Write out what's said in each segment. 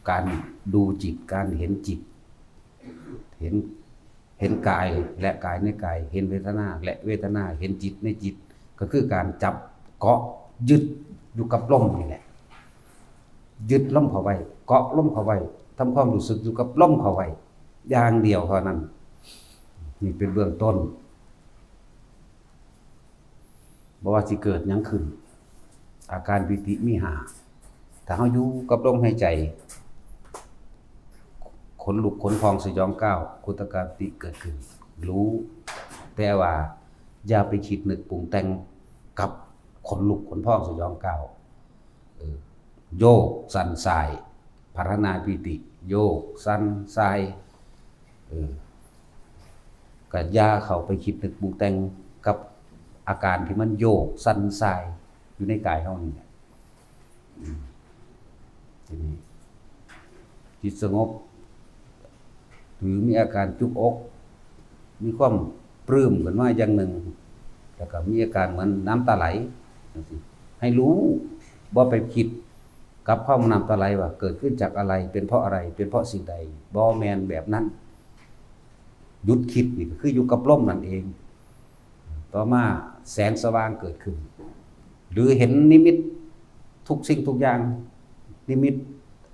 ການດູຈິດ ການເຫັນຈິດ ເຫັນ ເຫັນກາຍ ແລະ ກາຍໃນກາຍ ເຫັນເວທະນາ ແລະ ເວທະນາ ເຫັນຈິດໃນຈິດ ກໍຄືການຈັບເກາະຍຶດຢູ່ກັບລົມນີ້ແຫຼະ. ຍຶດລົມເຂົ້າໄວ້ ເກາະລົມເຂົ້າໄວ້ ທຳຄວາມຮູ້ສຶກຢູ່ກັບລົມເຂົ້າໄວ້ຢ່າງດຽວເທົ່ານັ້ນ. ນີ້ເປັນເບື້ອງຕົ້ນ. ບໍ່ວ່າຊິເກີດຫຍັງຂຶ້ນ ອາການປີຕິມີຫ້າ ຖ້າເຮົາຢູ່ກັບລົມຫາຍໃຈ ຂົນລຸກ ຂົນພອງ ສະຫຍອງກ້າວ ຄຸດຕະກາຍປີຕິເກີດຂຶ້ນ ຮູ້ ແຕ່ວ່າຢ່າໄປຄິດນຶກປຸງແຕ່ງກັບຂົນລຸກ ຂົນພອງ ສະຫຍອງກ້າວ. ເອີ ໂຍກສັ່ນສາຍ ພັດທະນາປີຕິ ໂຍກສັ່ນສາຍ ເອີ ກໍຢ່າເຂົ້າໄປຄິດນຶກປຸງແຕ່ງກັບອາການທີ່ມັນໂຍກສັ່ນສາຍຢູ່ໃນກາຍເຮົານີ້ແຫຼະ. ອືມ ທີນີ້ຈິດສະຫງົບ ຫຼື ມີອາການຈຸກອົກ ມີຄວາມປຶ້ມຂຶ້ນມາຢ່າງໜຶ່ງ ແລ້ວກໍມີອາການເໝືອນນ້ຳຕາໄຫຼຈັ່ງຊີ້ ໃຫ້ຮູ້ ບໍ່ໄປຄິດກັບຄວາມນ້ຳຕາໄຫຼວ່າເກີດຂຶ້ນຈາກອະໄລ ເປັນເພາະອະໄລ ເປັນເພາະສິ່ງໃດ ບໍ່ແມ່ນແບບນັ້ນ. ຢຸດຄິດນີ້ກໍຄືຢູ່ກັບລົມນັ້ນເອງ. ຕໍ່ມາແສງສະຫວ່າງເກີດຂຶ້ນ ຫຼື ເຫັນນິມິດທຸກສິ່ງທຸກຢ່າງ ນິມິດ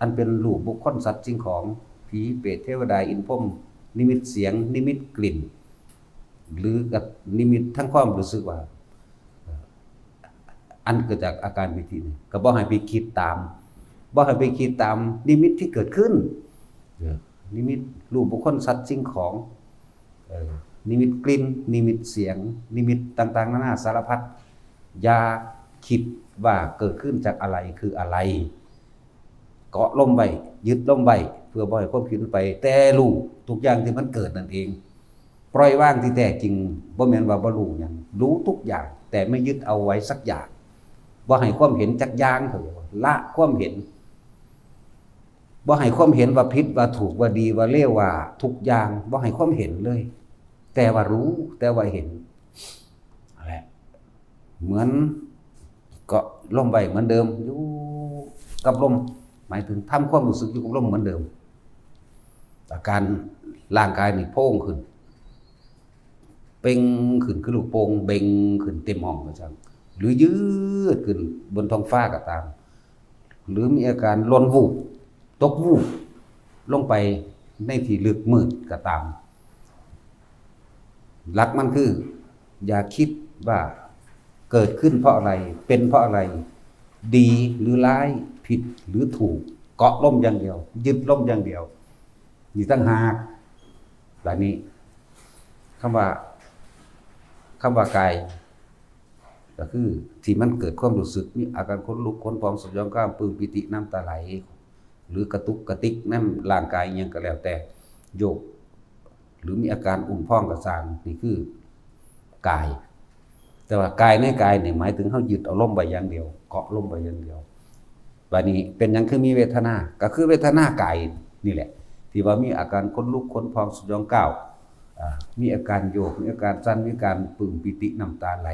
ອັນເປັນຮູບບຸກຄົນ ສັດ ສິ່ງຂອງ ຜີ ເປດ ເທວະດາ ອິນ ພົມ ນິມິດສຽງ ນິມິດກິ່ນ ຫຼື ກັບນິມິດທາງຄວາມຮູ້ສຶກວ່າ ອັນເກີດຈາກອາການປີຕິນີ້ ກໍບໍ່ໃຫ້ໄປຄິດຕາມ ບໍ່ໃຫ້ໄປຄິດຕາມນິມິດທີ່ເກີດຂຶ້ນ ເອີ ນິມິດຮູບບຸກຄົນ ສັດ ສິ່ງຂອງ ເອີ ນິມິດກິ່ນ ນິມິດສຽງ ນິມິດຕ່າງໆນານາສາລະພັດ ຢ່າຄິດວ່າເກີດຂຶ້ນຈາກອະໄລ ຄືອະໄລ ເກາະລົມໄວ້ ຍຶດລົມໄວ້ ເພື່ອບໍ່ໃຫ້ຄວາມຄິດໄປແຕ່ຮູ້ທຸກຢ່າງທີ່ມັນເກີດນັ້ນເອງ. ປ່ອຍວາງທີ່ແທ້ຈິງ ບໍ່ແມ່ນວ່າບໍ່ຮູ້ຫຍັງ ຮູ້ທຸກຢ່າງ ແຕ່ໄມ່ຍຶດເອົາໄວ້ສັກຢ່າງ ບໍ່ໃຫ້ຄວາມເຫັນຈັກຢ່າງ ເຂົາເອີ້ນວ່າລະຄວາມເຫັນ ບໍ່ໃຫ້ຄວາມເຫັນວ່າຜິດ ວ່າຖືກ ວ່າດີ ວ່າເລວ ວ່າທຸກຢ່າງ ບໍ່ໃຫ້ຄວາມເຫັນເລີຍ ແຕ່ວ່າຮູ້ ແຕ່ວ່າເຫັນ ນັ້ນແຫຼະ ເໝືອນເກາະລົມໄວ້ເໝືອນເດີມ ຢູ່ກັບລົມ ໝາຍເຖິງທຳຄວາມຮູ້ສຶກຢູ່ກັບລົມເໝືອນເດີມ. ອາການຮ່າງກາຍນີ້ໂພງຂຶ້ນ ເປັ່ງຂຶ້ນຄືລູກໂປ່ງ ເບັ່ງຂຶ້ນເຕັມຫ້ອງວ່າຊັ້ນ ຫຼື ຍືດຂຶ້ນບົນທ້ອງຟ້າກໍຕາມ ຫຼື ມີອາການຫຼົ່ນວູບ ຕົກວູບລົງໄປໃນທີ່ລຶກມືດກໍຕາມ ຫຼັກມັນຄື ຢ່າຄິດວ່າເກີດຂຶ້ນເພາະອະໄລ ເປັນເພາະອະໄລ ດີຫຼືຮ້າຍ ຜິດຫຼືຖືກ ເກາະລົມຢ່າງດຽວ ຍຶດລົມຢ່າງດຽວ ນີ້ຕ່າງຫາກ. ບາດນີ້ ຄຳວ່າ ຄຳວ່າກາຍ ກໍຄືທີ່ມັນເກີດຄວາມຮູ້ສຶກ ມີອາການຂົນລຸກ ຂົນພອງ ສະຫຍອງກ້າວ ປຶ້ມ ປີຕິ ນ້ຳຕາໄຫຼ ຫຼື ກະຕຸກກະຕິກໃນຮ່າງກາຍ ອີ່ຫຍັງກໍແລ້ວແຕ່ ໂຍກ ຫຼື ມີອາການອຸ່ນພອງກໍຊ່າງ ນີ້ຄືກາຍ. ແຕ່ວ່າກາຍໃນກາຍນີ້ ໝາຍເຖິງເຮົາຍຶດເອົາລົມໄວ້ຢ່າງດຽວ ເກາະລົມໄວ້ຢ່າງດຽວ. ບາດນີ້ເປັນຫຍັງຄືມີເວທະນາ? ກໍຄືເວທະນາກາຍນີ້ແຫຼະ ທີ່ວ່າມີອາການຂົນລຸກ ຂົນພອງ ສະຫຍອງກ້າວ ອາ ມີອາການໂຍກ ມີອາການສັ່ນ ມີອາການປຶ້ມ ປີຕິ ນ້ຳຕາໄຫຼ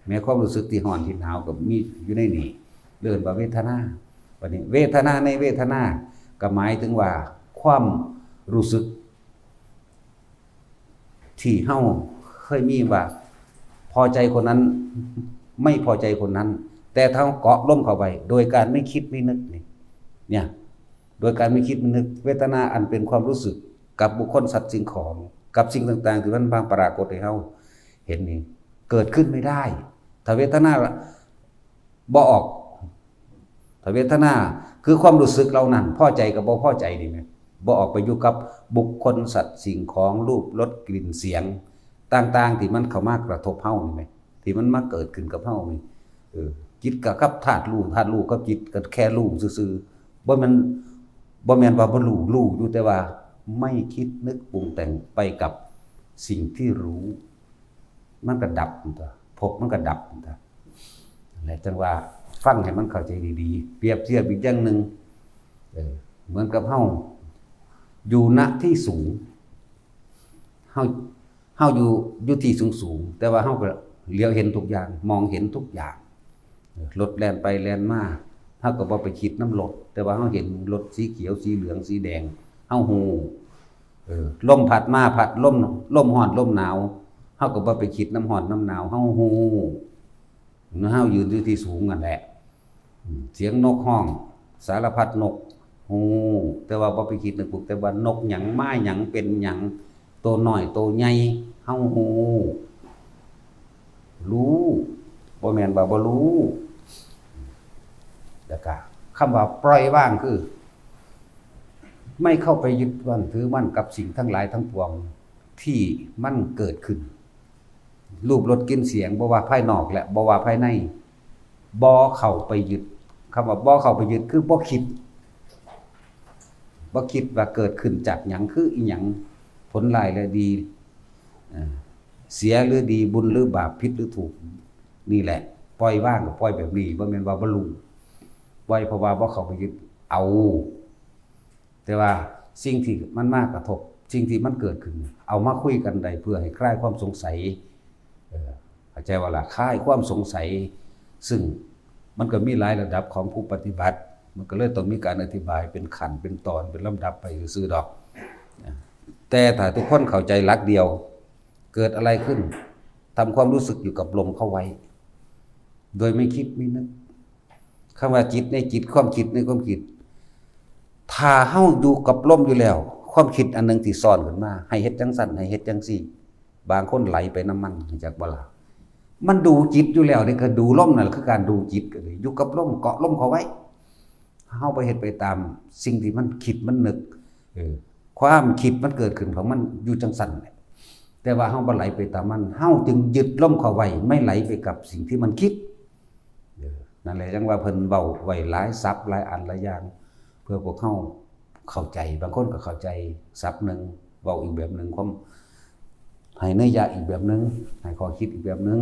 ແມ້ຄວາມຮູ້ສຶກທີ່ຮ້ອນທີ່ໜາວກໍມີຢູ່ໃນນີ້ ເອີ້ນວ່າເວທະນາ. ບາດນີ້ເວທະນາໃນເວທະນາ ກໍໝາຍເຖິງວ່າຄວາມຮູ້ສຶກ ທີ່ເຮົາເຄີຍມີວ່າພໍໃຈຄົນນັ້ນ ໄມ່ພໍໃຈຄົນນັ້ນ ແຕ່ເຮົາເກາະລົມເຂົ້າໄວ້ ໂດຍການໄມ່ຄິດໄມ່ນຶກນີ້ ເນຍ ໂດຍການໄມ່ຄິດໄມ່ນຶກ ເວທະນາອັນເປັນຄວາມຮູ້ສຶກກັບບຸກຄົນ ສັດ ສິ່ງຂອງ ກັບສິ່ງຕ່າງໆທີ່ມັນມາປາກົດໃຫ້ເຮົາເຫັນນີ້ ເກີດຂຶ້ນໄມ່ໄດ້ ຖ້າເວທະນາ ບໍ່ອອກ ຖ້າເວທະນາຄືຄວາມຮູ້ສຶກເຫຼົ່ານັ້ນ ພໍໃຈກັບບໍ່ພໍໃຈນີ້ແມ່ນ ບໍ່ອອກໄປຢູ່ກັບບຸກຄົນ ສັດ ສິ່ງຂອງ ຮູບ ລົດ ກິ່ນ ສຽງຕ່າງໆ ທີ່ມັນເຂົ້າມາກະທົບເຮົານີ້ແມ່ນ ທີ່ມັນມາເກີດຂຶ້ນກັບເຮົານີ້ ເອີ ຈິດກັບ ກັບທາດຮູ້ ທາດຮູ້ກັບຈິດກໍແຄ່ຮູ້ຊື່ໆ ບໍ່ແມ່ນ ບໍ່ແມ່ນວ່າບໍ່ຮູ້ ຮູ້ຢູ່ ແຕ່ວ່າໄມ່ຄິດນຶກປຸງແຕ່ງໄປກັບສິ່ງທີ່ຮູ້ ມັນກໍດັບຕົວະ ພົບມັນກໍດັບຕົວະ. ແລະ ຈັ່ງວ່າຟັງໃຫ້ມັນເຂົ້າໃຈດີໆ ປຽບທຽບອີກຢ່າງໜຶ່ງ ເອີ ເໝືອນກັບເຮົາຢູ່ ນະ ທີ່ສູງ ເຮົາ ເຮົາຢູ່ ຢູ່ທີ່ສູງໆ ແຕ່ວ່າເຮົາກໍຫຼຽວເຫັນທຸກຢ່າງ ມອງເຫັນທຸກຢ່າງ ເອີ ລົດແລ່ນໄປແລ່ນມາ ເຮົາກໍບໍ່ໄປຄິດນຳລົດ ແຕ່ວ່າເຮົາເຫັນລົດສີຂຽວ ສີເຫຼືອງ ສີແດງ ເຮົາຮູ້ ເອີ ລົມພັດມາພັດ ລົມ ລົມຮ້ອນລົມໜາວ ເຮົາກໍບໍ່ໄປຄິດນຳຮ້ອນນຳໜາວ ເຮົາຮູ້ ເຮົາຢືນຢູ່ທີ່ສູງນັ້ນແຫຼະ ອືມ ສຽງນົກຮ້ອງ ສາລະພັດນົກ ຮູ້ ແຕ່ວ່າບໍ່ໄປຄິດນຶກປຸກ ແຕ່ວ່ານົກຫຍັງ ມາຫຍັງ ເປັນຫຍັງ ໂຕນ້ອຍໂຕໃຫຍ່ ເຮົາຮູ້ ຮູ້ ບໍ່ແມ່ນວ່າບໍ່ຮູ້ ແລ້ວກະຄຳວ່າປ່ອຍວາງ ຄື ໄມ່ເຂົ້າໄປຍຶດໝັ້ນຖືໝັ້ນກັບສິ່ງທັງຫຼາຍທັງປວງທີ່ມັນເກີດຂຶ້ນ ຮູບ ລົດ ກິ່ນ ສຽງ ບໍ່ວ່າພາຍນອກ ແລະ ບໍ່ວ່າພາຍໃນ ບໍ່ເຂົ້າໄປຍຶດ ຄຳວ່າບໍ່ເຂົ້າໄປຍຶດ ຄືບໍ່ຄິດ ບໍ່ຄິດວ່າເກີດຂຶ້ນຈາກຫຍັງ ຄືອີ່ຫຍັງ ຜົນຮ້າຍ ແລະ ດີ ເອີ ເສຍ ຫຼື ດີ ບຸນ ຫຼື ບາບ ຜິດ ຫຼື ຖືກ ນີ້ແຫຼະ ປ່ອຍວາງກໍປ່ອຍແບບນີ້ ບໍ່ແມ່ນວ່າບໍ່ຮູ້ ປ່ອຍເພາະວ່າບໍ່ເຂົ້າໄປຍຶດເອົາ ແຕ່ວ່າສິ່ງທີ່ມັນມາກະທົບ ສິ່ງທີ່ມັນເກີດຂຶ້ນ ເອົາມາຄຸຍກັນໄດ້ ເພື່ອໃຫ້ຄລາຍຄວາມສົງໄສ ເອີ ເຂົ້າໃຈບໍ່ລະ? ຄາຍຄວາມສົງໄສ ຊຶ່ງມັນກໍມີຫຼາຍລະດັບຂອງຜູ້ປະຕິບັດ ມັນກໍເລີຍຕ້ອງມີການອະທິບາຍເປັນຂັ້ນເປັນຕອນເປັນລຳດັບໄປຊື່ໆດອກ ແຕ່ຖ້າທຸກຄົນເຂົ້າໃຈຫຼັກດຽວ ເກີດອະໄລຂຶ້ນ ທຳຄວາມຮູ້ສຶກຢູ່ກັບລົມເຂົ້າໄວ້ ໂດຍໄມ່ຄິດໄມ່ນຶກ ຄຳວ່າຈິດໃນຈິດ ຄວາມຄິດໃນຄວາມຄິດ ຖ້າເຮົາຢູ່ກັບລົມຢູ່ແລ້ວ ຄວາມຄິດອັນໜຶ່ງທີ່ຊ້ອນຂຶ້ນມາ ໃຫ້ເຮັດຈັ່ງຊັ້ນ ໃຫ້ເຮັດຈັ່ງຊີ້ ບາງຄົນໄຫຼໄປນຳມັນ ຮູ້ຈັກບໍ່ລະ? ມັນດູຈິດຢູ່ແລ້ວເດ້ ກໍດູລົມນັ້ນແຫຼະ ຄືການດູຈິດ ກໍຄືຢູ່ກັບລົມ ເກາະລົມເຂົ້າໄວ້ ເຮົາໄປເຮັດໄປຕາມສິ່ງທີ່ມັນຄິດມັນນຶກ ເອີ ຄວາມຄິດມັນເກີດຂຶ້ນຂອງມັນຢູ່ຈັ່ງຊັ້ນແຫຼະ ແຕ່ວ່າເຮົາບໍ່ໄຫຼໄປຕາມມັນ ເຮົາຈຶ່ງຍຶດລົມເຂົ້າໄວ້ ໄມ່ໄຫຼໄປກັບສິ່ງທີ່ມັນຄິດ ເອີ ນັ້ນແຫຼະ ຈັ່ງວ່າເພິ່ນເວົ້າໄວ້ຫຼາຍສັບ ຫຼາຍອັນຫຼາຍຢ່າງ ເພື່ອພວກເຮົາເຂົ້າໃຈ ບາງຄົນກໍເຂົ້າໃຈສັບໜຶ່ງ ເວົ້າອີກແບບໜຶ່ງ ຄວາມ ໃຫ້ນັຍຍະອີກແບບໜຶ່ງ ໃຫ້ຂໍ້ຄິດອີກແບບໜຶ່ງ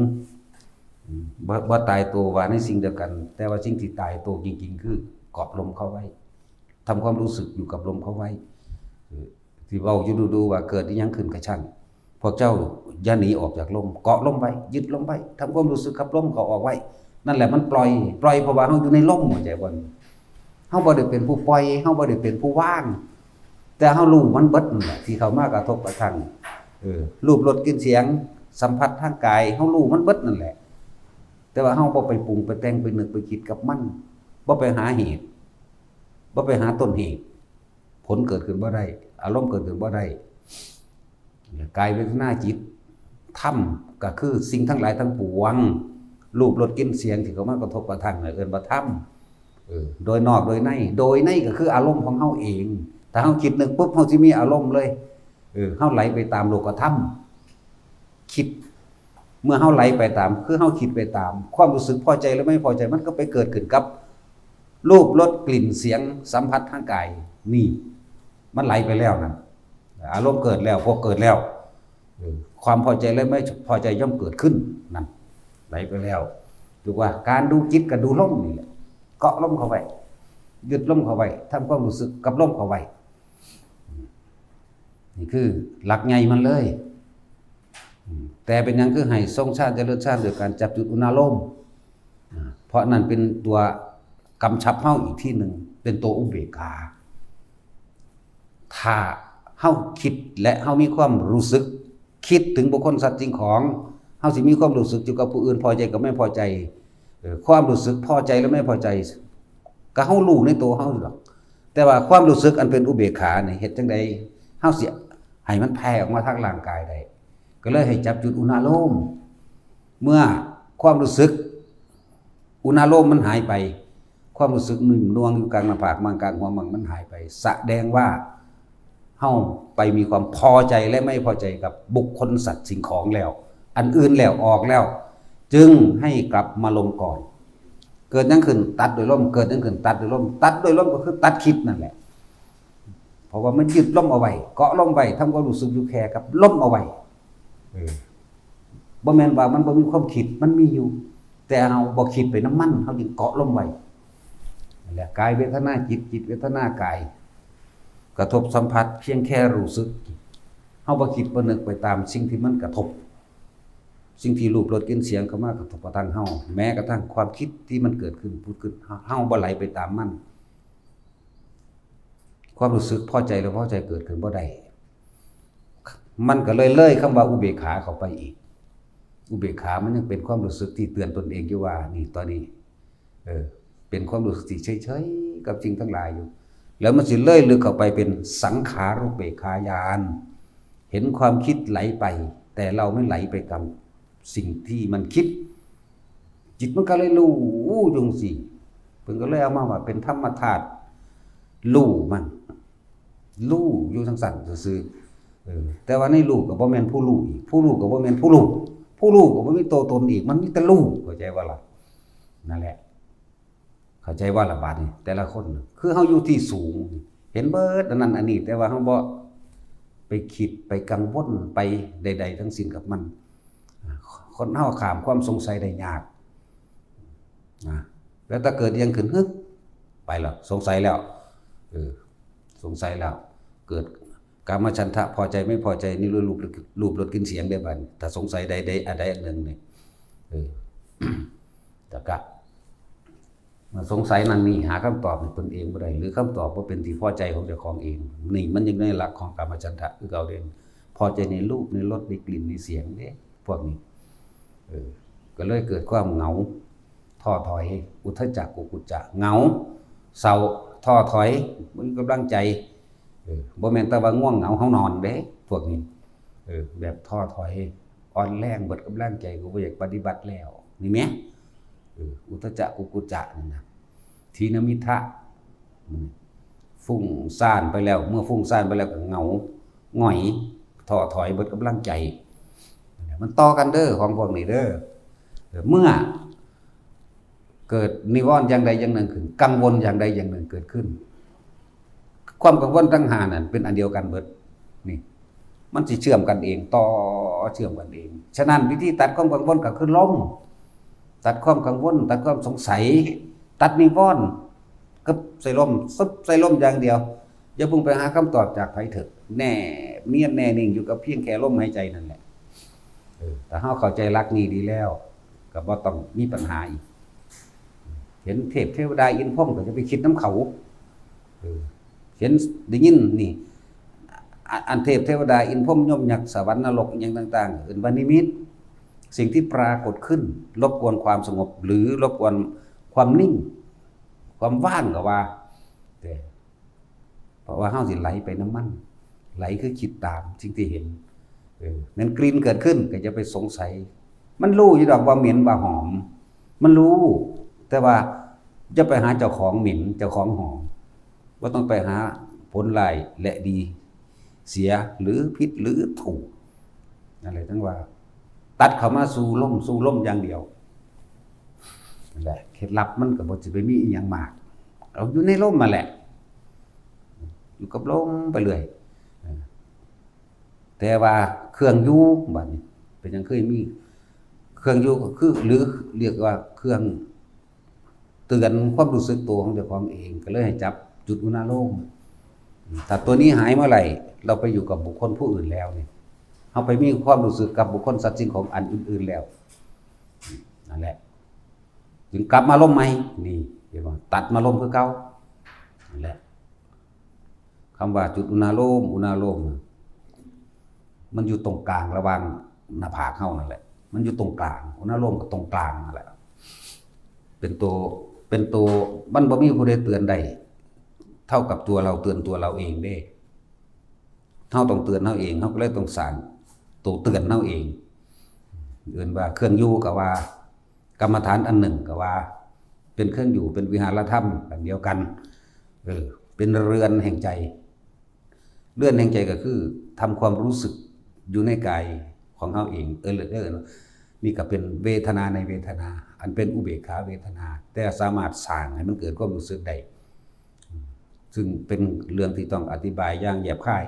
ອືມ ບໍ່ ບໍ່ຕາຍໂຕວ່າໃນສິ່ງດຽວກັນ ແຕ່ວ່າສິ່ງທີ່ຕາຍໂຕຈິງໆ ຄືເກາະລົມເຂົ້າໄວ້ ທຳຄວາມຮູ້ສຶກຢູ່ກັບລົມເຂົ້າໄວ້ ເອີ ທີ່ເວົ້າຢູ່ດູໆວ່າເກີດອີ່ຫຍັງຂຶ້ນກະຊ່າງ ພວກເຈົ້າຢ່າໜີອອກຈາກລົມ ເກາະລົມໄວ້ ຍຶດລົມໄວ້ ທຳຄວາມຮູ້ສຶກກັບລົມເຂົ້າອອກໄວ້ ນັ້ນແຫຼະມັນປ່ອຍ ປ່ອຍເພາະວ່າເຮົາຢູ່ໃນລົມ ເຂົ້າໃຈບໍ່? ເຮົາບໍ່ໄດ້ເປັນຜູ້ປ່ອຍ ເຮົາບໍ່ໄດ້ເປັນຜູ້ວາງ ແຕ່ເຮົາຮູ້ມັນເບິດນັ້ນແຫຼະ ທີ່ເຂົ້າມາກະທົບກະທັ່ງ ເອີ ຮູບ ລົດ ກິ່ນ ສຽງ ສຳຜັດທາງກາຍ ເຮົາຮູ້ມັນເບິດນັ້ນແຫຼະ ແຕ່ວ່າເຮົາບໍ່ໄປປຸງໄປແຕ່ງໄປນຶກໄປຄິດກັບມັນ ບໍ່ໄປຫາເຫດ ບໍ່ໄປຫາຕົ້ນເຫດ ຜົນເກີດຂຶ້ນບໍ່ໄດ້ ອາລົມເກີດຂຶ້ນບໍ່ໄດ້ ກາຍ ເວທະນາ ຈິດ ທຳ ກໍຄືສິ່ງທັງຫຼາຍທັງປວງ ຮູບ ລົດ ກິ່ນ ສຽງ ທີ່ເຂົ້າມາກະທົບກະທັ່ງ ເອີ້ນວ່າທຳ ເອີ ໂດຍນອກໂດຍໃນ ໂດຍໃນກໍຄືອາລົມຂອງເຮົາເອງ ຖ້າເຮົາຄິດນຶກປຸບ ເຮົາຊິມີອາລົມເລີຍ ເອີ ເຮົາໄຫຼໄປຕາມໂລກະທຳ ຄິດ ເມື່ອເຮົາໄຫຼໄປຕາມ ຄືເຮົາຄິດໄປຕາມ ຄວາມຮູ້ສຶກພໍໃຈ ຫຼື ໄມ່ພໍໃຈ ມັນກໍໄປເກີດຂຶ້ນກັບ ຮູບ ລົດ ກິ່ນ ສຽງ ສຳຜັດທາງກາຍ ນີ້ ມັນໄຫຼໄປແລ້ວນັ້ນ ອາລົມເກີດແລ້ວ ພວກເກີດແລ້ວ ເອີ ຄວາມພໍໃຈ ແລະ ໄມ່ພໍໃຈຍ່ອມເກີດຂຶ້ນນັ້ນ ໄຫຼໄປແລ້ວ ຖືວ່າການດູຈິດກໍດູລົມນີ້ແຫຼະ ເກາະລົມເຂົ້າໄວ້ ຍຶດລົມເຂົ້າໄວ້ ທຳຄວາມຮູ້ສຶກກັບລົມເຂົ້າໄວ້ ນີ້ຄືຫຼັກໃຫຍ່ມັນເລີຍ ແຕ່ເປັນຫຍັງຄືໃຫ້ຊົງຊານຈະເລີນຊານໂດຍການຈັບຈຸດອຸນາໂລມ ເພາະນັ້ນເປັນຕົວກຳຊັບເຮົາອີກທີໜຶ່ງ ເປັນຕົວອຸເບກຂາ ຖ້າເຮົາຄິດ ແລະ ເຮົາມີຄວາມຮູ້ສຶກ ຄິດເຖິງບຸກຄົນ ສັດ ສິ່ງຂອງ ເຮົາຊິມີຄວາມຮູ້ສຶກຢູ່ກັບຜູ້ອື່ນ ພໍໃຈກັບໄມ່ພໍໃຈ ເອີ ຄວາມຮູ້ສຶກພໍໃຈ ແລະ ໄມ່ພໍໃຈ ກໍເຮົາຮູ້ໃນໂຕເຮົາຢູ່ດອກ ແຕ່ວ່າຄວາມຮູ້ສຶກອັນເປັນອຸເບກຂານີ້ ເຮັດຈັ່ງໃດເຮົາຊິໃຫ້ມັນແຜ່ອອກມາທາງຮ່າງກາຍໄດ້? ກໍເລີຍໃຫ້ຈັບຈຸດອຸນາໂລມ ເມື່ອຄວາມຮູ້ສຶກອຸນາໂລມມັນຫາຍໄປ ຄວາມຮູ້ສຶກໜຸ່ມໜ່ວງຢູ່ກາງໜ້າຜາກໝັ່ງ ກາງຫົວໝັ່ງ ມັນຫາຍໄປ ສະແດງວ່າເຮົາໄປມີຄວາມພໍໃຈ ແລະ ໄມ່ພໍໃຈກັບບຸກຄົນ ສັດ ສິ່ງຂອງແລ້ວ ອັນອື່ນແລ້ວ ອອກແລ້ວ ຈຶ່ງໃຫ້ກັບມາລົມກ່ອນ ເກີດຫຍັງຂຶ້ນ ຕັດດ້ວຍລົມ ເກີດຫຍັງຂຶ້ນ ຕັດດ້ວຍລົມ ຕັດດ້ວຍລົມກໍຄືຕັດຄິດນັ້ນແຫຼະ ເພາະວ່າມັນຍຶດລົມເອົາໄວ້ ເກາະລົມໄວ້ ທຳຄວາມຮູ້ສຶກຢູ່ແຄ່ກັບລົມເອົາໄວ້ ເອີ ບໍ່ແມ່ນວ່າມັນບໍ່ມີຄວາມຄິດ ມັນມີຢູ່ ແຕ່ເຮົາບໍ່ຄິດໄປນຳມັນ ເຮົາຈຶ່ງເກາະລົມໄວ້ ນັ້ນແຫຼະ ກາຍເວທະນາຈິດ ຈິດເວທະນາກາຍ ກະທົບສຳຜັດ ພຽງແຄ່ຮູ້ສຶກ ເຮົາບໍ່ຄິດບໍ່ນຶກໄປຕາມສິ່ງທີ່ມັນກະທົບ ສິ່ງທີ່ຮູບ ລົດ ກິ່ນ ສຽງເຂົ້າມາກະທົບກະທົບເຮົາ, ແມ້ກະທັ້ງຄວາມຄິດທີ່ມັນເກີດຂຶ້ນ ຜຸດຂຶ້ນ, ເຮົາບໍ່ໄຫຼໄປຕາມມັນ. ຄວາມຮູ້ສຶກພໍໃຈ ຫຼື ບໍ່ພໍໃຈເກີດຂຶ້ນບໍ່ໄດ້. ມັນກະເລີຍເລີຍຄຳວ່າອຸເບກຂາເຂົ້າໄປອີກ. ອຸເບກຂາມັນຍັງເປັນຄວາມຮູ້ສຶກທີ່ເຕືອນຕົນເອງຢູ່ວ່າ ນີ້ ຕອນນີ້ ເອີ ເປັນຄວາມຮູ້ສຶກທີ່ເສີຍໆກັບສິ່ງທັງຫຼາຍຢູ່. ແລ້ວມັນຊິເລີຍເລິກເຂົ້າໄປເປັນສັງຂາຣູເບກຂາຍານ, ເຫັນຄວາມຄິດໄຫຼໄປ, ແຕ່ເຮົາໄມ່ໄຫຼໄປກັບສິ່ງທີ່ມັນຄິດ. ຈິດມັນກະເລີຍຮູ້ຢູ່ຈັ່ງຊີ້. ເພິ່ນກະເລີຍເອົາມາວ່າເປັນທຳມະທາດ ຮູ້ມັນ ຮູ້ຢູ່ຈັ່ງຊັ້ນຊື່ໆ. ເອີ ແຕ່ວ່າໃນຮູ້ກະບໍ່ແມ່ນຜູ້ຮູ້ອີກ, ຜູ້ຮູ້ກະບໍ່ແມ່ນຜູ້ຮູ້, ຜູ້ຮູ້ກະບໍ່ມີໂຕຕົນອີກ, ມັນມີແຕ່ຮູ້. ເຂົ້າໃຈບໍ່ລະ? ນັ້ນແຫຼະ. ເຂົ້າໃຈບໍ່ລະບາດນີ້? ແຕ່ລະຄົນ ຄືເຮົາຢູ່ທີ່ສູງ ເຫັນເບິດອັນນັ້ນອັນນີ້, ແຕ່ວ່າເຮົາບໍ່ໄປຄິດ ໄປກັງວົນ ໄປໃດໆທັງສິ້ນກັບມັນ. ຄົນເຮົາຂ້າມຄວາມສົງໄສໄດ້ຍາກນະ. ແລ້ວຖ້າເກີດອີ່ຫຍັງຂຶ້ນ ຮຶ ໄປແລ້ວ, ສົງໄສແລ້ວ. ເອີ ສົງໄສແລ້ວ, ເກີດກາມະສັນທະ ພໍໃຈໄມ່ພໍໃຈ ນີ້ ຮູບ ລົດ ກິ່ນ ສຽງ ເດ້ບາດນີ້. ຖ້າສົງໄສໃດໆ ອັນໃດອັນໜຶ່ງນີ້ ເອີ ແລ້ວກະ ເມື່ອສົງໄສນັ້ນນີ້ ຫາຄຳຕອບໃຫ້ຕົນເອງບໍ່ໄດ້ ຫຼື ຄຳຕອບບໍ່ເປັນທີ່ພໍໃຈຂອງເຈົ້າຂອງເອງ ນີ້ມັນຢູ່ໃນຫຼັກຂອງກາມະສັນທະຄືເກົ່າເດ້. ພໍໃຈໃນຮູບ ໃນລົດ ໃນກິ່ນ ໃນສຽງເດ້ ພວກນີ້. ເອີ ກະເລີຍເກີດຄວາມເຫງົາ, ທໍ້ຖອຍ, ອຸດທະຈັກ ກຸກຸດຈະ, ເຫງົາ, ເສົ້າ, ທໍ້ຖອຍ, ບໍ່ມີກຳລັງໃຈ. ເອີ ບໍ່ແມ່ນແຕ່ວ່າງ່ວງເຫງົາເຮົານອນເດ້ ພວກນີ້. ເອີ ແບບທໍ້ຖອຍ, ອ່ອນແຮງ, ເບິດກຳລັງໃຈ, ກໍບໍ່ຢາກປະຕິບັດແລ້ວ ນີ້ແໝ. ເອີ ອຸດທະຈັກ ກຸກຸດຈະນີ້ນະ. ທີນະມິດທະ ອືມ ຟຸ້ງສ້ານໄປແລ້ວ, ເມື່ອຟຸ້ງສ້ານໄປແລ້ວກໍເຫງົາຫງອຍ, ທໍ້ຖອຍ, ເບິດກຳລັງໃຈ. ມັນຕໍ່ກັນເດີ ຂອງພວກນີ້ເດີ. ເອີ ເມື່ອເກີດນິວອນຢ່າງໃດຢ່າງໜຶ່ງຂຶ້ນ, ກັງວົນຢ່າງໃດຢ່າງໜຶ່ງເກີດຂຶ້ນ, ຄວາມກັງວົນທັງຫ້ານັ້ນເປັນອັນດຽວກັນເບິດ. ນີ້ ມັນຊິເຊື່ອມກັນເອງ, ຕໍ່ເຊື່ອມກັນເອງ. ສະນັ້ນ ວິທີຕັດຄວາມກັງວົນກໍຄືລົມ, ຕັດຄວາມກັງວົນ, ຕັດຄວາມສົງໄສ, ຕັດນິວອນ, ກຶບໃສ່ລົມ, ຊຶບໃສ່ລົມຢ່າງດຽວ. ຢ່າເພິ່ງໄປຫາຄຳຕອບຈາກໃຜເຖິກ, ແນບນຽນແນ່ນິ່ງຢູ່ກັບພຽງແຄ່ລົມຫາຍໃຈນັ້ນແຫຼະ. ເອີ ຖ້າເຮົາເຂົ້າໃຈຫຼັກນີ້ດີແລ້ວ ກໍບໍ່ຕ້ອງມີບັນຫາອີກ. ເຫັນເທບເທວະດາອິນພົມ ກໍຢ່າໄປຄິດນຳເຂົາ. ເອີ ເຫັນ ໄດ້ຍິນນີ້ ອາ ອັນເທບເທວະດາອິນພົມຍົມຍັກສະຫວັນນະລົກອີ່ຫຍັງຕ່າງໆ ເອີ້ນວ່ານິມິດ. ສິ່ງທີ່ປາກົດຂຶ້ນລົບກວນຄວາມສະຫງົບ ຫຼື ລົບກວນຄວາມນິ່ງ, ຄວາມວ່າງກໍວ່າ ແຕ່ ເພາະວ່າເຮົາຊິໄຫຼໄປນຳມັນ, ໄຫຼຄືຄິດຕາມສິ່ງທີ່ເຫັນ. ເອີ ແມ່ນກິ່ນເກີດຂຶ້ນກໍຢ່າໄປສົງໄສ, ມັນຮູ້ຢູ່ດອກວ່າເໝັນວ່າຫອມ, ມັນຮູ້, ແຕ່ວ່າຢ່າໄປຫາເຈົ້າຂອງເໝັນ ເຈົ້າຂອງຫອມ, ບໍ່ຕ້ອງໄປຫາຜົນຮ້າຍ ແລະ ດີ, ເສຍ ຫຼື ຜິດ ຫຼື ຖືກ. ນັ້ນແຫຼະ ຈັ່ງວ່າຕັດເຂົ້າມາສູ່ລົມ ສູ່ລົມຢ່າງດຽວ. ນັ້ນແຫຼະ ເຄັດລັບມັນກໍບໍ່ຊິໄປມີອີ່ຫຍັງມາກ, ເອົາຢູ່ໃນລົມຫັ້ນແຫຼະ, ຢູ່ກັບລົມໄປເລື້ອຍ. ເອີ ແຕ່ວ່າເຄື່ອງຢູ່ ບາດນີ້ເປັນຫຍັງຄືມີເຄື່ອງຢູ່ ກໍຄື ຫຼື ຮຽກວ່າເຄື່ອງ ເຕືອນຄວາມຮູ້ສຶກໂຕຂອງເຈົ້າຂອງເອງ, ກໍເລີຍໃຫ້ຈັບຈຸດອຸນາໂລມ. ຖ້າຕົວນີ້ຫາຍເມື່ອໃດ, ເຮົາໄປຢູ່ກັບບຸກຄົນຜູ້ອື່ນແລ້ວນີ້, ເຮົາໄປມີຄວາມຮູ້ສຶກກັບບຸກຄົນ ສັດ ສິ່ງຂອງອັນອື່ນໆແລ້ວ, ນັ້ນແຫຼະ ຈຶ່ງກັບມາລົມໃໝ່. ນີ້ ເຫັນບໍ່? ຕັດມາລົມຄືເກົ່າ. ນັ້ນແຫຼະ. ຄຳວ່າຈຸດອຸນາໂລມ, ອຸນາໂລມນະ ມັນຢູ່ຕົງກາງລະຫວ່າງໜ້າຜາກເຮົານັ້ນແຫຼະ, ມັນຢູ່ຕົງກາງ, ອຸນາໂລມກໍຕົງກາງນັ້ນແຫຼະ. ເປັນໂຕ, ເປັນໂຕ, ມັນບໍ່ມີຜູ້ໃດເຕືອນໄດ້ເທົ່າກັບຕົວເຮົາເຕືອນຕົວເຮົາເອງເດ້. ເຮົາຕ້ອງເຕືອນເຮົາເອງ, ເຮົາກໍເລີຍຕ້ອງສ້າງໂຕເຕືອນເຮົາເອງ. ເອີ້ນວ່າເຄື່ອງຢູ່ກໍວ່າ, ກຳມະຖານອັນໜຶ່ງກໍວ່າ ເປັນເຄື່ອງຢູ່, ເປັນວິຫາລະທຳອັນດຽວກັນ, ເອີ ເປັນເຮືອນແຫ່ງໃຈ. ເຮືອນແຫ່ງໃຈກໍຄືທຳຄວາມຮູ້ສຶກຢູ່ໃນກາຍຂອງເຮົາເອງ. ເອີ ເອີ ນີ້ກໍເປັນເວທະນາໃນເວທະນາ, ອັນເປັນອຸເບກຂາເວທະນາ, ແຕ່ສາມາດສ້າງໃຫ້ມັນເກີດຄວາມຮູ້ສຶກໄດ້, ຊຶ່ງເປັນເລື່ອງທີ່ຕ້ອງອະທິບາຍຢ່າງແຍບຄາຍ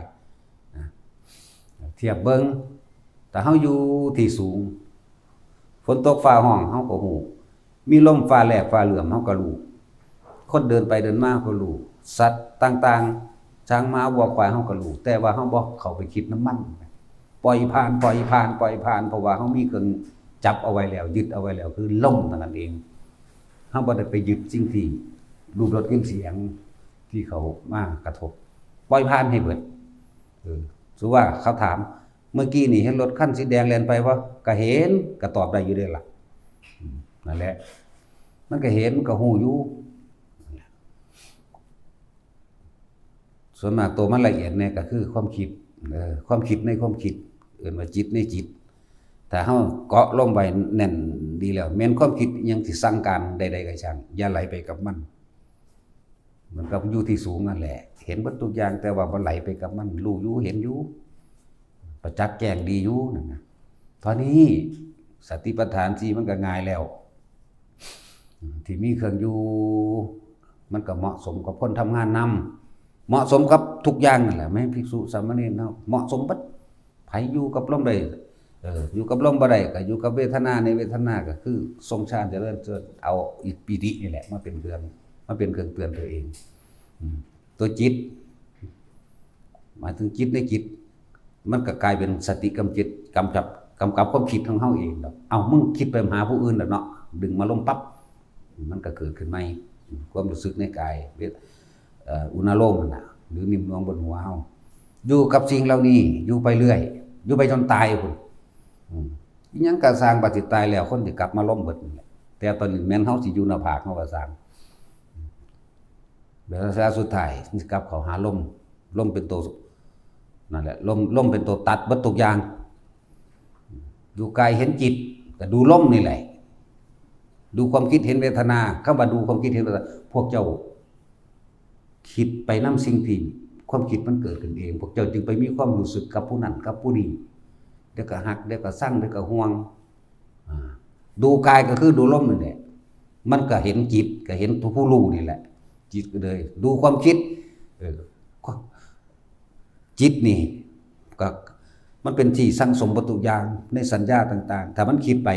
ນະ. ທຽບເບິ່ງ, ຖ້າເຮົາຢູ່ທີ່ສູງ, ຝົນຕົກຟ້າຮ້ອງ ເຮົາກໍຮູ້, ມີລົມຟ້າແລບຟ້າເຫຼື່ອມ ເຮົາກໍຮູ້, ຄົນເດີນໄປເດີນມາ ເຮົາກໍຮູ້, ສັດຕ່າງໆ ຊ້າງມ້າ ວັວຄວາຍ ເຮົາກໍຮູ້, ແຕ່ວ່າເຮົາບໍ່ເຂົ້າໄປຄິດນຳມັນ, ປ່ອຍຜ່ານ, ປ່ອຍຜ່ານ, ປ່ອຍຜ່ານ, ເພາະວ່າເຮົາມີເຄື່ອງ ຈັບເອົາໄວ້ແລ້ວ ຍຶດເອົາໄວ້ແລ້ວ ຄືລົມເທົ່ານັ້ນເອງ. ເຮົາບໍ່ໄດ້ໄປຍຶດສິ່ງທີ່ ຮູບ ລົດ ກິ່ນ ສຽງ ທີ່ເຂົ້າມາກະທົບ ປ່ອຍຜ່ານໃຫ້ເບິດ. ເອີ ສົມມຸດວ່າເຂົາຖາມ ເມື່ອກີ້ນີ້ເຫັນລົດຄັນສີແດງແລ່ນໄປບໍ່? ກະເຫັນ ກະຕອບໄດ້ຢູ່ເດ້ລະ. ອືມ ນັ້ນແຫຼະ ມັນກະເຫັນ ມັນກະຮູ້ຢູ່. ສ່ວນມາກໂຕມັນລະອຽດແດ່ກະຄືຄວາມຄິດ ເອີ ຄວາມຄິດໃນຄວາມຄິດ ເອີ້ນວ່າຈິດໃນຈິດ. ຖ້າເຮົາເກາະລົມໄວ້ແໜ້ນດີແລ້ວ ແມ່ນຄວາມຄິດອີ່ຫຍັງທີ່ສັ່ງການໃດໆກໍຊ່າງ ຢ່າໄຫຼໄປກັບມັນ. ມັນກໍຢູ່ທີ່ສູງນັ້ນແຫຼະ ເຫັນເບິດທຸກຢ່າງ ແຕ່ວ່າບໍ່ໄຫຼໄປກັບມັນ ຮູ້ຢູ່ເຫັນຢູ່ ປະຈັກແຈ້ງດີຢູ່ນັ້ນນະ. ເທົ່ານີ້ສະຕິປັດຖານສີ່ມັນກໍງ່າຍແລ້ວ ທີ່ມີເຄື່ອງຢູ່ ມັນກໍເໝາະສົມກັບຄົນທຳງານນຳ ເໝາະສົມກັບທຸກຢ່າງນັ້ນແຫຼະ ແມ່ນພິກສຸສາມະເນນເນາະ ເໝາະສົມເບິດ. ໃຜຢູ່ກັບລົມໄດ້ ເອີ ຢູ່ກັບລົມບໍ່ໄດ້ ກໍຢູ່ກັບເວທະນາ ໃນເວທະນາກໍຄືຊົງຊານຈະເລີນ ເອົາອິດປີຕິນີ້ແຫຼະມາເປັນເຄື່ອງ ມາເປັນເຄື່ອງເຕືອນຕົວເອງ. ອືມ ຕົວຈິດ ໝາຍເຖິງຈິດໃນຈິດ ມັນກໍກາຍເປັນສະຕິກຳຈິດ ກຳຈັບ ກຳກັບຄວາມຄິດຂອງເຮົາເອງດອກ. ເອົ້າ ມຶງຄິດໄປຫາຜູ້ອື່ນແລ້ວເນາະ ດຶງມາລົມປັບ ມັນກໍເກີດຂຶ້ນໃໝ່ ຄວາມຮູ້ສຶກໃນກາຍ ເວ ເອີ ອຸນາໂລມນັ້ນນະ ຫຼື ນິ້ມນວງບົນຫົວເຮົາ ຢູ່ກັບສິ່ງເຫຼົ່ານີ້ ຢູ່ໄປເລື້ອຍ ຢູ່ໄປຈົນຕາຍພຸ້ນ. ອືມ ອີ່ຫຍັງກໍຊ່າງ ບາດຊິຕາຍແລ້ວ ຄົນຊິກັບມາລົມເບິດນັ້ນແຫຼະ. ແຕ່ຕອນນີ້ແມ່ນເຮົາຊິຢູ່ໜ້າຜາກເຮົາກໍຊ່າງ ເວລາສຸດທ້າຍຊິກັບເຂົ້າຫາລົມ ລົມເປັນໂຕ ນັ້ນແຫຼະ ລົມ ລົມເປັນໂຕຕັດເບິດທຸກຢ່າງ. ດູກາຍເຫັນຈິດ ກໍດູລົມນີ້ແຫຼະ ດູຄວາມຄິດເຫັນເວທະນາ. ຄຳວ່າດູຄວາມຄິດເຫັນເວທະນາ ພວກເຈົ້າຄິດໄປນຳສິ່ງທີ່ຄວາມຄິດມັນເກີດຂຶ້ນເອງ ພວກເຈົ້າຈຶ່ງໄປມີຄວາມຮູ້ສຶກກັບຜູ້ນັ້ນກັບຜູ້ນີ້ ດຽວກໍຮັກ ດຽວກໍຊັງ ດຽວກໍຫ່ວງ. ອາ ດູກາຍກໍຄືດູລົມນີ້ແຫຼະ ມັນກໍເຫັນຈິດ ກໍເຫັນຜູ້ຮູ້ນີ້ແຫຼະ ຈິດກໍເລີຍດູຄວາມຄິດ. ເອີ ຈິດນີ້ກໍ ມັນເປັນທີ່ສັງສົມວັດຖຸຢ່າງໃນສັນຍາຕ່າງໆ ຖ້າມັນຄິດໄປ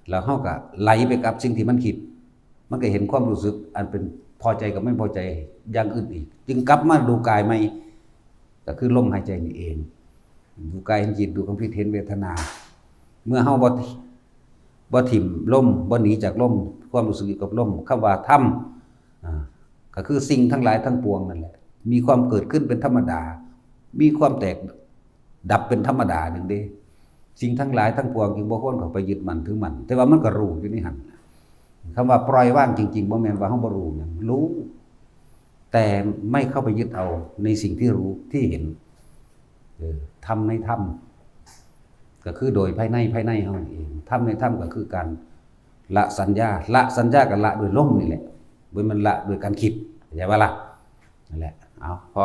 ແລ້ວເຮົາກໍໄຫຼໄປກັບສິ່ງທີ່ມັນຄິດ ມັນກໍເຫັນຄວາມຮູ້ສຶກອັນເປັນພໍໃຈກັບບໍ່ພໍໃຈຢ່າງອື່ນອີກ ຈຶ່ງກັບມາດູກາຍໃໝ່ ກໍຄືລົມຫາຍໃຈນີ້ເອງ. ດູກາຍເຫັນຈິດ ດູຄວາມຄິດເຫັນເວທະນາ. ເມື່ອເຮົາບໍ່ ບໍ່ຖິ້ມລົມ ບໍ່ໜີຈາກລົມ ຄວາມຮູ້ສຶກຢູ່ກັບລົມ ຄຳວ່າທຳ ອາ ກໍຄືສິ່ງທັງຫຼາຍທັງປວງນັ້ນແຫຼະ ມີຄວາມເກີດຂຶ້ນເປັນທຳມະດາ ມີຄວາມແຕກດັບເປັນທຳມະດາໜຶ່ງເດ້. ສິ່ງທັງຫຼາຍທັງປວງຈຶ່ງບໍ່ຄວນເຂົ້າໄປຍຶດໝັ້ນຖືໝັ້ນ ແຕ່ວ່າມັນກໍຮູ້ຢູ່ໃນຫັ້ນ. ຄຳວ່າປ່ອຍວາງຈິງໆ ບໍ່ແມ່ນວ່າເຮົາບໍ່ຮູ້ຫຍັງ ຮູ້ ແຕ່ໄມ່ເຂົ້າໄປຍຶດເອົາໃນສິ່ງທີ່ຮູ້ ທີ່ເຫັນ. ເອີ ທຳໃນທຳ ກໍຄືໂດຍພາຍໃນ ພາຍໃນເຮົາເອງ. ທຳໃນທຳກໍຄືການລະສັນຍາ ລະສັນຍາກໍລະດ້ວຍລົມນີ້ແຫຼະ ບໍ່ແມ່ນລະດ້ວຍການຄິດ ເຂົ້າໃຈບໍ່ລະ? ນັ້ນແຫຼະ ເອົາ ພໍ.